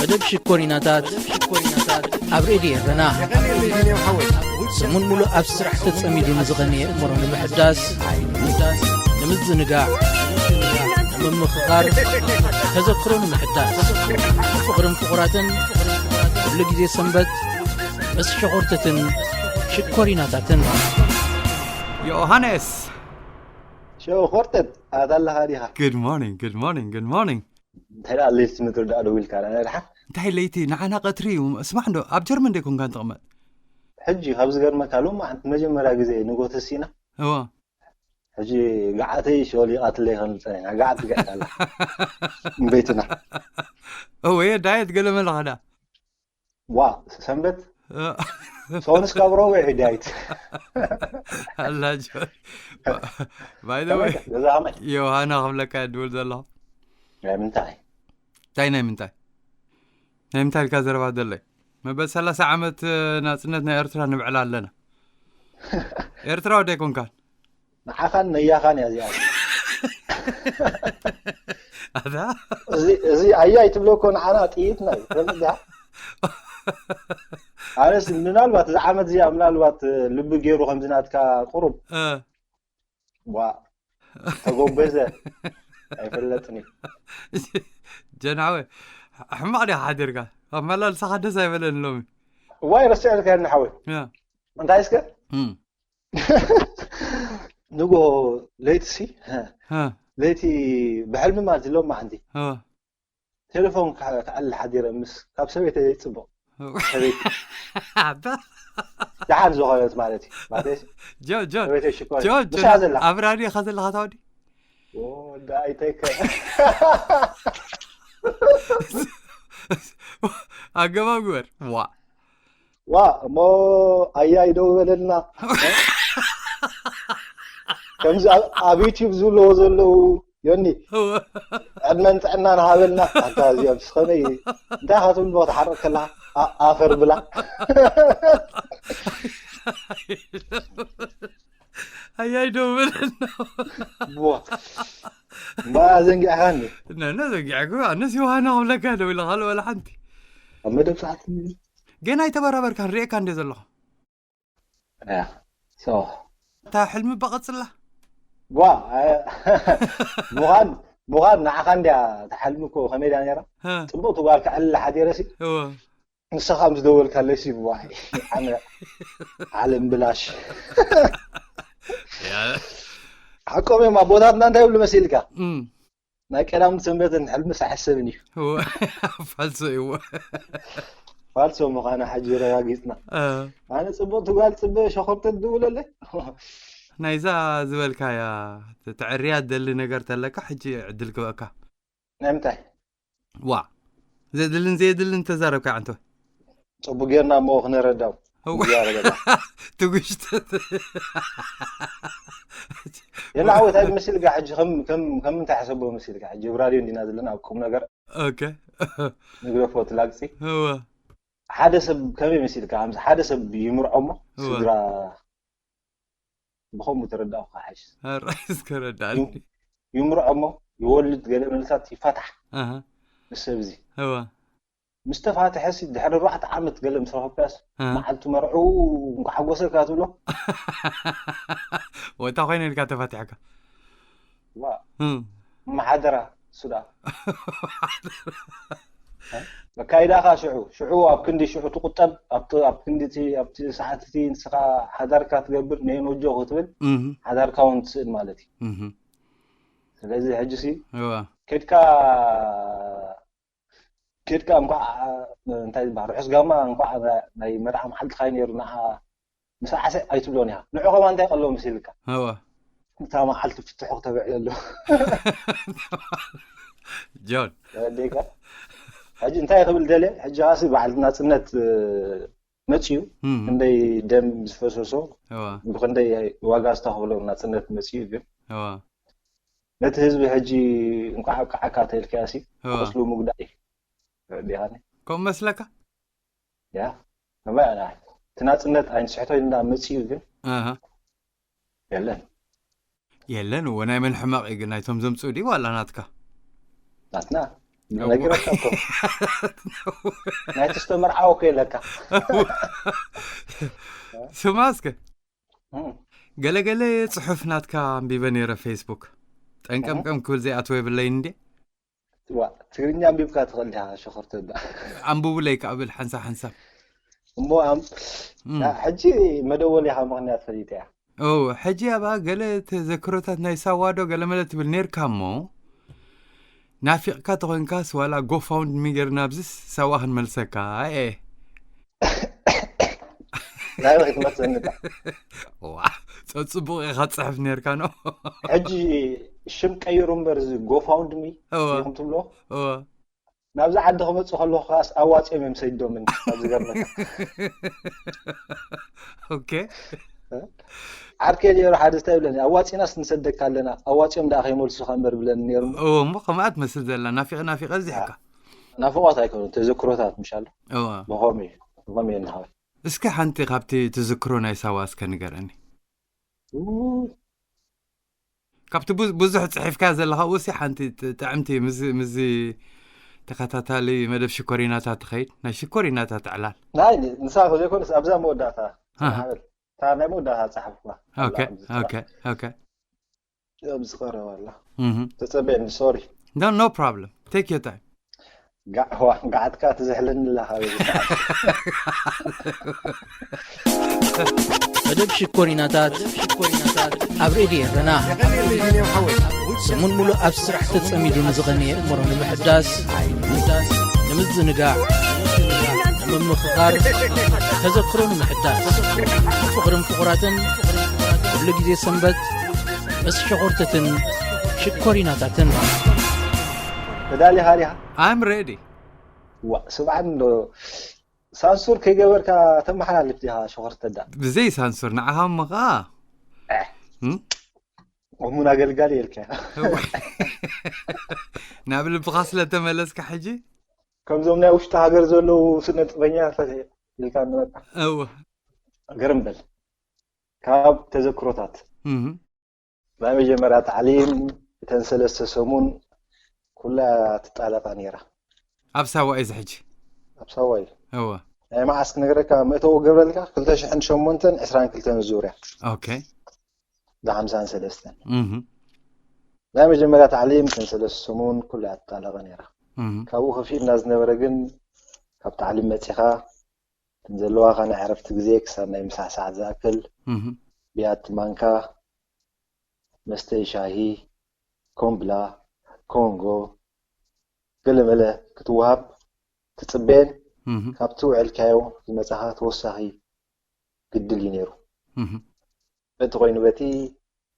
መደብ ሽኮሪናታት ኣብ ሬድዮ ኤረና። ሰሙን ሙሉእ ኣብ ስራሕ ተጸሚዱ ንዝቐነየ እምሮ ንምሕዳስ፣ ንምዝንጋዕ፣ ንምምኽኻር፣ ተዘክሮ ንምሕዳስ፣ ፍቕርን ፍቑራትን፣ ኩሉ ግዜ ሰንበት ምስ ሸኾርተትን ሽኮሪናታትን። ዮሃንስ! ሸኾርተት፣ ኣታ ኣለኻ ዲኻ? Good morning, good morning, good morning። እንታይ ደኣ ሌት ምትርዳእ ደው ኢልካ ደኣ ድሓ? እንታይ ለይቲ ንዓና ቀትሪ እዩ። ስማዕ እንዶ፣ ኣብ ጀርመን ደይኮንካ ትቕመጥ? ሕጂ ካብ ዝገርመካ፣ ሎማዓንቲ መጀመርያ ግዜ ንጎ ተሲእና። እዋ። ሕጂ ገዓተይ ሸሊቓትለይ ከም ዝጸኒና፣ ገዓት ትግዕት ኣላ። እምበይትና። እወ፣ ዳየት ገለ መለኻ ደኣ? ዋ፣ ሰንበት? እ። ሶንስ ካብ ረቡዕ እዩ ዳየት። ኣላ ጆን። By the way፣ ከመይ? ገዛ ከመይ? ዮሃና ክብለካ እየ ድብል ዘለኹ። ናይ ምንታይ? እንታይ ናይ ምንታይ? ናይ ምንታይ ኢልካ ዘረባ ዘለይ? መበል ሰላሳ ዓመት፣ እ፣ ናጽነት ናይ ኤርትራ ንብዕላ ኣለና። ኤርትራዊ ደይኮንካን? ንዓኻን ነያኻን እያ እዚኣ። ኣታ? እዚ፣ እዚ ኣያይ ትብሎ እኮ ንዓና ጥይትና እዩ። ትፈልጥ ዲኻ? ኣነስ ምናልባት እዚ ዓመት እዚኣ ምናልባት ልቢ ገይሩ ከምዚ ናትካ ቁሩብ። እ። ዋ፣ ተጎበዘ። ኣይፈለጥን እዩ። ጀናወ፣ ሕማቕ ዲኻ ሓዲርካ? ኣመላልሳኻ ደስ ኣይበለን ሎሚ። ዋይ፣ ረሲዐልካ እየ ሓወይ። ያ። እንታይ እስከ? እም። ንጎ ለይቲ ሲ፣ ሀ። ለይቲ ብሕልሚ ማለት እዩ፣ ሎማዓንቲ። ሀ። ቴሌፎን ክዓ-፣ ክዓሊ ሓዲረ ምስ፣ ካብ ሰበይተይ ዘይጽቡቕ። ኦ። ሰበይቲ። ኣታ። ደሓን ዝኾነት ማለት እዩ። ማለት ጆን፣ ጆን፣ ሰበይተይ ሽኮር። ጆን፣ ምስኣ ጆን፣ ዘላ። ኣብ ራድዮ ኢኻ ዘለኻ ታወዲ? ኦ፣ ዳይ ተይከ። ኣገባብ ግበር። ዋ። ዋ፣ እሞ ኣያይ ደው በለልና። ከምዚ ኣብ፣ ኣብ ዩቲዩብ ዝብልዎ ዘለዉ፣ ዮኒ፣ እወ። ዕድመን ጥዕናን ሃበልና። ኣንታ እዚኦም ምስ ከመይ፣ እንታይ ኢኻ ትብል፣ ብኽትሓርቕ ከለኻ? ኣ-፣ ኣፈር ብላ። ኣያይ ደው በለልና። ዋ። እምበኣር ዘንጊዕኻኒ። ነ-፣ ነ ዘንጊዐኩ፣ ኣነስ ዮሃና ክብለካ ደው ኢለ፣ ካልእ ወላ ሓንቲ። ኣብ መደብ ሰዓት ገና ኣይተበራበርካን፣ ርእየካ እንደ ዘለኹ። እያ። ሶ። እታ ሕልሚ በቐጽላ? ዋ፣ እ፣ ምዃን፣ ምዃን ንዓኻ እንድያ እታ ሕልሚ እኮ ከመይ ድያ ነይራ? ሀ። ጽቡቕቲ ጓል ክዕልል ሓዲረሲ። እወ። ንስኻ ምስ ደወልካለይሲ፣ ዋ፣ ኣነ ዓለም ብላሽ። ያ። ሓቆም እዮም ኣቦታትና እንታይ ይብሉ መሲልካ? እም። ናይ ቀዳምን ሰንበትን ሕልምስ ኣይሕሰብን እዩ። እወ፣ ፋልሶ እዩ። ፋልሶ ምዃና ሕጂ ረጋጊጽና። እ። ኣነ ጽቡቕቲ ጓል ጽበ ሸኾርተት ድውለለይ። ናይዛ ዝበልካያ፣ ተ-፣ ተዕርያ ትደሊ ነገር ተለካ፣ ሕጂ ዕድል ክበካ። ናይ ምንታይ? ዋ፣ ዘድልን ዘየድልን ተዛረብካ፣ ዓንቶ። ጽቡቅ ጌርና እሞ ክነረዳው። እወ። ይዛረበላ። ትጉሽተት። የላ ዓወት፣ እንታይ መሲልካ ሕጂ፣ ከም፣ ከም፣ ከም ምንታይ ሓሰቦ መሲልካ? ሕጂ ኣብ ራድዮ እንዲና ዘለና፣ ኣብ ቁም ነገር ኦኬ። ንግደፎ፣ ትላግጺ። እወ። ሓደ ሰብ ከመይ መሲልካ? ኣምስ-፣ ሓደ ሰብ ይምርዖ እሞ፣ እወ። ስድራ ብኸምኡ ተረዳእኩ፣ ሓይሽ። ኣራይ፣ እስከ ረዳእኒ። ዩ-፣ ይምርዖ እሞ፣ ይወልድ፣ ገለ መልሳት ይፋታሕ። ኣሃ። ምስ ሰብ እዚ። እወ። ምስ ተፋትሐሲ፣ ድሕሪ ኣርባዕተ ዓመት ገለ ምስ ረኸብካስ፣ ኣሃ። መዓልቲ መርዕኡ እንኳ ሓጎሰካ ትብሎ። ወታ ኮይነ ኢልካ ተፋቲሕካ። ዋ። እም። መሓደራ፣ ሱዳ። መካይዳኻ ሽዑ፣ ሽዑ ኣብ ክንዲ ሽዑ ትቁጠብ፣ ኣብቲ፣ ኣብ ክንዲ እቲ፣ ኣብቲ ሰዓት እቲ ንስኻ ሓዳርካ ትገብር፣ ነየን ወጆ ክትብል፣ እም። ሓዳርካ እውን ትስእን ማለት እዩ። እም። ስለዚ ሕጂሲ እዋ። ኬድካ፣ ኬድካ እንኳዕ፣ እንታይ ዝበሃል፣ ርሑስ ጋማ እንኳዕ ናይ መርዓ መዓልትኻ እዩ ነይሩ፣ ንዓ ምስ ዓሰ ኣይትብሎን ኢኻ። ንዑ ከማን እንታይ ቀሎ መሲልካ? እወ። እታ መዓልቲ ፍትሑ ክተብዕል ኣሎ። ጆን። ተረዲእካ? ሕጂ እንታይ ክብል ደልየ? ሕጂ ኻሲ በዓል ናጽነት፣ እ፣ መጽዩ፣ እም። ክንደይ ደም ዝፈሰሶ፣ እወ። ብኽንደይ ዋጋ ዝተኸፍሎ ናጽነት መጽዩ፣ ግን እወ። ነቲ ህዝቢ ሕጂ እንኳዕ ኣብቅዓካ ተልካያሲ፣ እወ። ቁስሉ ምጉዳእ እዩ። ተረዲእካኒ? ከምኡ መስለካ? ያ፣ ከመይ ኣና፣ እቲ ናጽነት ኣይንስሕቶ ኢልና መጽዩ ግን ኣሃ። የለን። የለን፣ እወ፣ ናይ መን ሕማቕ እዩ ግን? ናይቶም ዘምጽኡ ድዩ ዋላ ናትካ? ናትና። ነጊረካ እኮ። ናይቲ ዝተመርዓወ እኮ የለካ። ስማ እስከ፣ ገለገለ ጽሑፍ ናትካ ኣንቢበ ነይረ ፌስቡክ። ጠንቀምቀም ክብል ዘይኣትወ የብለይን እንዴ? ዋ፣ ትግርኛ ኣንቢብካ ትኽእል ዲኻ? ሸኾርተዳ ኣንብቡለይ ከኣ ብል ሓንሳብ ሓንሳብ። እሞ ኣም- ሕጂ መደወል ኢኻ ምኽንያት ፈሊጠ እያ። ኦ፣ ሕጂ ኣብኣ ገለ ተዘክሮታት ናይ ሳዋ ዶ ገለ መለ ትብል ነርካ እሞ፣ ናፊቕካ ተኾይንካስ ዋላ ጎፋውንድሚ ጌርና ኣብዚ ሳዋ ክንመልሰካ። ኣየ ናበይ ክትመልሰኒ እታ? ዋ፣ ጸጽቡቕ ኢኻ ትጽሕፍ ነርካ ኖ። ሕጂ ሽም ቀይሩ እምበር፣ እዚ ጎፋውንድሚ እወ። ኢኹም ትብሎ? እወ። ናብዚ ዓዲ ክመፁ ከለኹ ከዓስ ኣዋፂኦም እዮም ሰይዶምን። ኣብ ዝገርመካ ኦኬ። ዓርከይ ነይሩ ሓደ እንታይ ይብለኒ፣ ኣዋፂናስ ንሰደካ ኣለና፣ ኣዋፂኦም ደኣ ከይመልሱካ እምበር ብለኒ ነይሩ። እዎ፣ እሞ ከምኣ ትመስል ዘላ ናፊቐ ናፊቐ ዝሕካ። ናፍቆት ኣይኮኑ፣ ተዘክሮታት ምሻሉ። እዎ። ብኸምኡ እዩ፣ ብኸምኡ እዩ እናሃወ። እስኪ ሓንቲ ካብቲ ትዝክሮ ናይ ሳዋ እስከ ንገረኒ። ካብቲ ብዙ- ብዙሕ ጽሒፍካ ዘለኻ ውሲ ሓንቲ ጥ- ጥዕምቲ ምዚ ምዚ ተኸታታሊ መደብ ሽኮሪናታት ትኸይድ፣ ናይ ሽኮሪናታት ዕላል። ናይ ንሳ ዘይኮነስ ኣብዛ መወዳእታ ኣሃ። ሓበል እታ ናይ መወዳእታ ጸሓፍኩዋ። ኦኬ፣ ኣብዚ ጥራሕ- ኦኬ፣ ኦኬ። ኣብዚ ቀረባ ኣላ። እህ። ተጸበየኒ፣ ሶሪ። No, no problem. Take your time. ጋዕዋ ጋዓትካ ትዝሕለኒ ኣለኻ። መደብ ሽኮሪናታት ኣብ ሬድዮ ኤረና። ሰሙን ሙሉእ ኣብ ስራሕ ተጸሚዱ ንዝቐነየ እምሮ ንምሕዳስ፣ ንምዝንጋዕ፣ ንምምኽኻር፣ ተዘክሮ ንምሕዳስ፣ ፍቕርን ፍቑራትን፣ ኩሉ ግዜ ሰንበት ምስ ሸኾርተትን ሽኮሪናታትን። ተዳሊኻ ዲኻ? I'm ready. ዋ ስብዓን ዶ ሳንሱር ከይገበርካ ተመሓላልፍ ዲኻ ሸኾርተዳ? ብዘይ ሳንሱር ንዓኻ እሞ ኸዓ። እም? እሙን ኣገልጋሊ ኢልካ። ናብ ልብኻ ስለ ተመለስካ ሕጂ። ከምዞም ናይ ውሽጢ ሃገር ዘለዉ ስነ ጥበኛታት ኢልካ ንመጣ። እወ። ግርም በል። ካብ ተዘክሮታት እህ። ናይ መጀመርያ ታዕሊም እተን ሰለስተ ሰሙን ኩላ ትጣለቃ ነይራ። ኣብ ሳዋ እዩ ዝሕጂ። ኣብ ሳዋ እዩ። እወ። ናይ መዓስ ክነግረካ፣ መእተዊ ገብረልካ ክልተ ሽሕን ሸሞንተን ዕስራን ክልተን ዙርያ ኦኬ። ብሓምሳን ሰለስተን እህ። ናይ መጀመርያ ታዕሊም እተን ሰለስተ ሰሙን ኩላ ትጣለቃ ነይራ። እህ። ካብኡ ከፊእና ዝነበረ ግን ካብ ታዕሊም መጺኻ እተን ዘለዋኻ ናይ ዕረፍቲ ግዜ ክሳብ ናይ ምሳሕ ሰዓት ዝኣክል እህ። ብያቲ ማንካ፣ መስተይ ሻሂ፣ ኮምብላ፣ ኮንጎ፣ ገለመለ ክትወሃብ ትጽበየን እህ። ካብቲ ውዕልካዮ ዝመጻኻ ተወሳኺ ግድል እዩ ነይሩ። እህ። በቲ ኮይኑ በቲ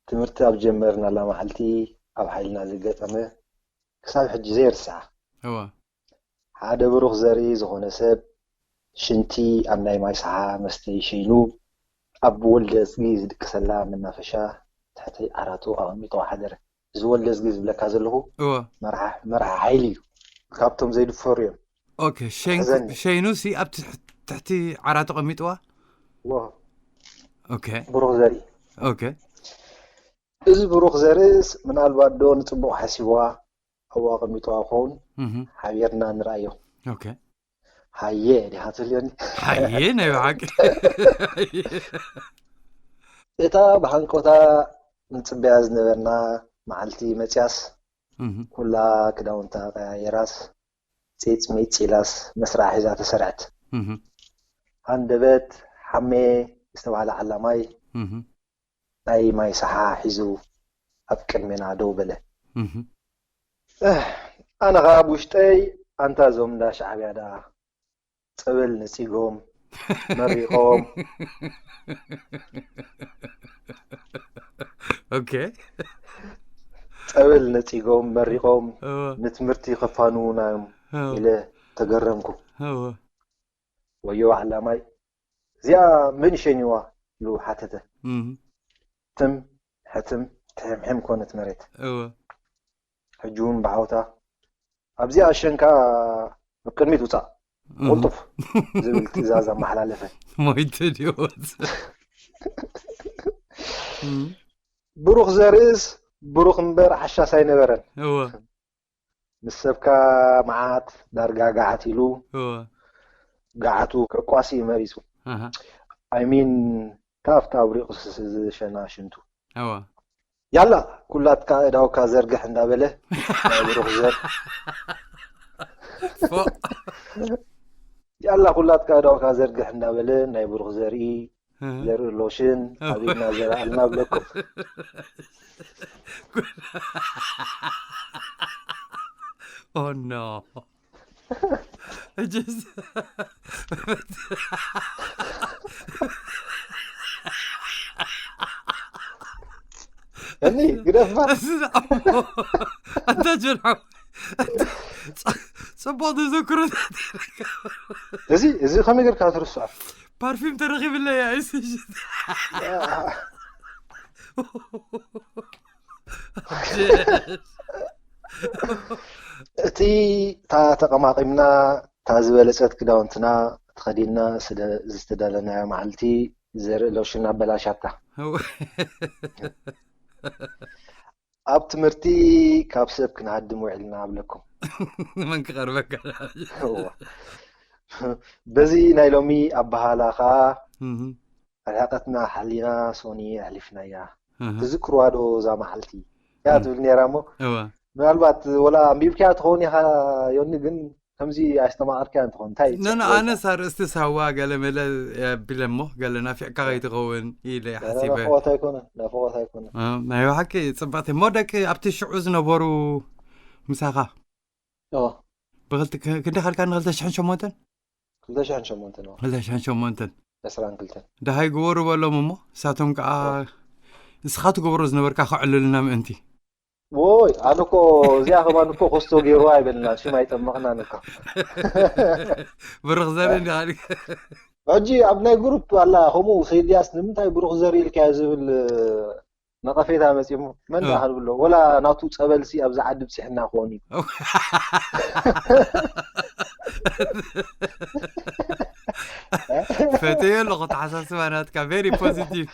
ትምህርቲ ኣብ ጀመርናላ መዓልቲ ኣብ ሓይልና ዘጋጠመ ክሳብ ሕጂ ዘይርስዓ። እወ። ሓደ ብሩኽ ዘርኢ ዝኾነ ሰብ ሽንቲ ኣብ ናይ ማይ ሰሓ መስተይ ሸይኑ ኣብ ወልደ እዝጊ ዝድቅሰላ መናፈሻ ትሕቲ ዓራቱ ኣቐሚጥዋ ሓደረ። እዚ ወልደ እዝጊ ዝብለካ ዘለኹ እወ። መርሓ መርሓ ሓይሊ እዩ። ካብቶም ዘይድፈሩ እዮም። ኦኬ። ሸይንኩ- ሕዘኒ። ሸይኑ ሲ ኣብ ትሕ- ትሕቲ ዓራቱ ቀሚጥዋ። ዎ፣ ኦኬ። ብሩኽ ዘርኢ ኦኬ። እዚ ብሩኽ ዘርእስ ምናልባት ዶ ንጽቡቕ ሓሲብዋ ኣብኡ ኣቐሚጥዋ ክኸውን እህ። ሓቢርና ንርኣዮ። ኦኬ። ሃየ ዲኻ ትልዮኒ? ሓየ ናይ ብሓቂ። እታ ብሃንቆታ ንጽበያ ዝነበርና መዓልቲ መጽያስ እህ። ኩላ ክዳውንታ ቀያየራስ ፂፅ ሚፅ ኢላስ መስርዓ ሒዛ ተሰርዐት። እህ። ሃንደበት ሓሜ ዝተባህለ ዓላማይ እህ። ናይ ማይ ሰሓ ሒዙ ኣብ ቅድሜና ደው በለ። እህ። እህ፣ ኣነ ኸዓ ኣብ ውሽጠይ ኣንታ እዞም እንዳ ሻዕብያ ደኣ ጸበል ነጺጎም መሪቖም ኦኬ። ጸበል ነጺጎም መሪቖም እወ። ንትምህርቲ ከፋንዉና እዮም እወ። ኢለ ተገረምኩ። እወ። ወዮ ዓላማይ እዚኣ መን ይሸኒዋ ኢሉ ሓተተ። እም። ትም ሕትም ትሕምሕም ኮነት መሬት። እወ። ሕጂ እውን ብዓውታ ኣብዚኣ ሸንካ ኣብ ቅድሚት ውፃእ እም። ቁልጡፍ ዝብል ትእዛዝ ኣመሓላለፈ። ሞይተ ድዮ ወፅእ? እም። ብሩኽ ዘርእስ ብሩኽ እምበር ዓሻስ ኣይነበረን። እወ። ምስ ሰብካ መዓት ዳርጋ ገዓት ኢሉ፣ እወ። ገዓቱ ከቋሲ እዩ መሪጹ። ኣሃ። I mean፣ ታፍታ ኣብሪቑ ስ-፣ ስ-፣ ዝሸና ሽንቱ። እወ። ያላ ኩላትካ እዳውካ ዘርግሕ እንዳበለ ናይ ብሩኽ ዘር። ፎእ። ያላ ኩላትካ እዳውካ ዘርግሕ እንዳበለ ናይ ብሩኽ ዘርኢ እህ። ዘርኢ ሎሽን እህ። ኣበይና ዘርኣልና ብለኩም። Oh no. I just እኒ ግደፋ። ኣታ ጀርሖ። ኣታ ጸ-፣ ጽቡቕ ተዘክሮታት። እዚ፣ እዚ ከመይ ጌርካ ትርስዖ? ፓርፊም ተረኺብለይ እያ፣ እሺ፣ እሺ። እቲ፣ እታ ተቐማቒምና፣ እታ ዝበለጸት ክዳውንትና ተኸዲንና ስደ-፣ ዝተዳለናዮ መዓልቲ ዘርኢ ሎሽን ኣበላሻታ። እወ። ኣብ ትምህርቲ ካብ ሰብ ክንሃድም ውዒልና ኣብለኩም። መን ክቐርበካ? እወ። በዚ ናይ ሎሚ ኣበሃህላ ኸኣ እህ። ርሕቀትና ሓሊና ሶኒ ኣሕሊፍናያ። እህ። ትዝክርዋ ዶ እዛ መዓልቲ? እያ እህ። ትብል ነይራ እሞ፣ እወ። ምናልባት ወላ ኣንቢብካያ ትኸውን ኢኻ ዮኒ፣ ግን ከምዚ ኣስተማቐርካያ እንትኾን እንታይ ኖ፣ ኖ፣ ይጽሕፍ? ኣነስ ኣርእስቲ ሳዋ ገለ መለ የቢለ እሞ፣ ገለ ናፊቕካ ከይትኸውን ኢለ ኖ፣ ኖ፣ ሓሲበ። ናፍቖት ኣይኮነን፣ ናፍቖት ኣይኮነን። እ፣ ናይ ብሓቂ ጽብቕቲ እሞ፣ ደቂ ኣብቲ ሽዑ ዝነበሩ ምሳኻ? ኦ። ብኽልተ-፣ ክ-፣ ክንደይ ካልካ ንኽልተ ሽሕን ሸሞንተን? ክልተ ሽሕን ሸሞንተን፣ ኦ። ክልተ ሽሕን ሸሞንተን። ዕስራን ክልተን። ደሃይ ግበሩ በሎም እሞ፣ ንሳቶም ከኣ ኦ። ንስኻ ትገብሮ ዝነበርካ ከዕልሉና ምእንቲ። ዎይ፣ ኣነ እኮ እዚኣ ከማን እኮ ኮስቶ ገይርዋ ኣይበልናን፣ ሽም ኣይጠመቕናን እኮ። ብሩኽ ዘርኢ እንዲኻ። ሕጂ ኣብ ናይ ግሩፕ ኣላ፣ ከምኡ ከይድያስ ንምንታይ ብሩኽ ዘርኢ ኢልካዮ ዝብል ነቐፌታ መጺሙ፣ መን ኦ። ደኣ ክንብሎ? ወላ ናቱ ጸበልሲ ኣብዚ ዓዲ ብጺሕና ክኾን እዩ። ፈትየ ኣለኹ፣ ተሓሳስባ ናትካ፣ very positive።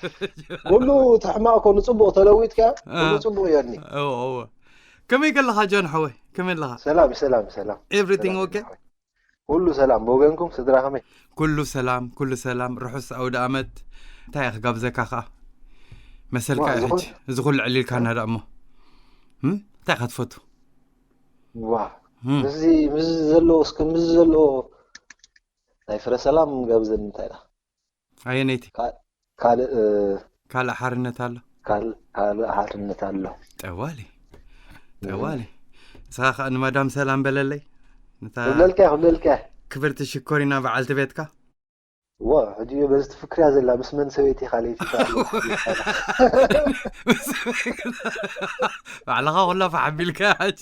ኩሉ እቲ ሕማቕ እኮ ንጽቡቕ ተለዊጥካ፣ ኩሉ እ። ጽቡቕ እዮኒ። እወ፣ እወ። ከመይ ከለኻ ጆን ሓወይ? ከመይ ኣለኻ? ሰላም፣ ሰላም፣ ሰላም። Everything ሰላም okay? ሓወይ። ኩሉ ሰላም። ብወገንኩም ስድራ ከመይ? ኩሉ ሰላም፣ ኩሉ ሰላም። ርሑስ ኣውደ ኣመት። እንታይ እየ ክጋብዘካ ከኣ? መሰልካ ዋ፣ እዩ ዝኾነ ሕጂ። እዚ ኩሉ ዕሊልካና ደኣ እሞ። እም? እንታይ ኢኻ ትፈቱ? ዋ። እም። ምስዚ፣ ምስዚ ዘሎ፣ እስከ ምስዚ ዘሎ ናይ ፍረ ሰላም ጋብዘኒ እንታይ ኢኻ? ኣየነይቲ? ካ-፣ ካልእ፣ እ፣ ካልእ ሓርነት ኣሎ? ካል-፣ ካልእ ሓርነት ኣሎ። ጠዋሊ። እም። ጠዋሊ። ንስኻ ከኣ ንማዳም ሰላም በለለይ። ነታ ክብለልካ፣ ክብለልካ። ክብርቲ ሽኮሪና በዓልቲ ቤትካ። ዋ፣ ሕጂ በዚ ትፍክርያ ዘላ ምስ መን ሰበይቲ ኢኻ ለይቲ ኢኻ? ባዕልኻ ኩላ ፋሕ ኣቢልካ ሕጂ።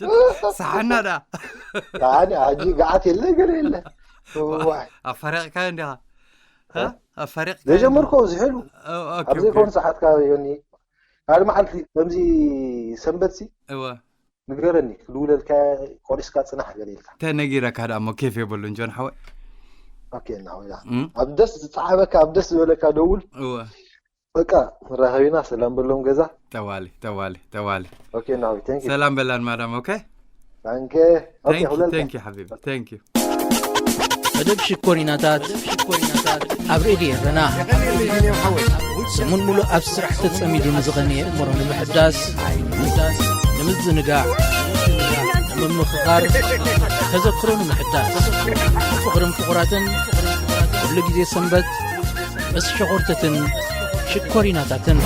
ሰሓና ደኣ። ኣነ ሕጂ ገዓት የለ ገለ የለ። ዋይ። ኣፋሪቕካዮ እንዲኻ? ሃ? እ? ኣፋሪቕካዮ ዘይጀመርኩ እንዲኻ? ዝሕሉ። ኦ፣ ኦኬ፣ ኣብ ኦኬ። ዘይኮነ ሰዓትካ ዮኒ። ካልእ መዓልቲ ከምዚ ሰንበትሲ እወ። ንገረኒ፣ ክድውለልካ ቆሪስካ ጽናሕ ገለ ኢልካ። ተነጊረካ ደኣ እሞ ኬፍ የብሉን ጆን ሓወይ። ኦኬ፣ እና ወይ እም? ኣብ ደስ ዝጸዓበካ፣ ኣብ ደስ ዝበለካ ደውል። እወ። በቃ፣ መራኸቢና ሰላም በሎም ገዛ። ጠዋሊ፣ ጠዋሊ፣ ጠዋሊ። ኦኬ፣ ናዊ፣ thank you። ሰላም በላን ማዳም፣ ኦኬ? Danke። ኦኬ፣ Thank you፣ ክብለልካ። Thank you ሓቢቢ፣ thank you። መደብ ሽኮሪናታት ኣብ ሬድዮ ኤረና። ሰሙን ሙሉእ ኣብ ስራሕ ተጸሚዱ ንዝቐነየ እምሮ ንምሕዳስ፣ ንምዝንጋዕ፣ ንምምኽኻር፣ ተዘክሮ ንምሕዳስ፣ ፍቕርን ፍቑራትን፣ ኩሉ ግዜ ሰንበት ምስ ሸኾርተትን ሽኮሪናታትን።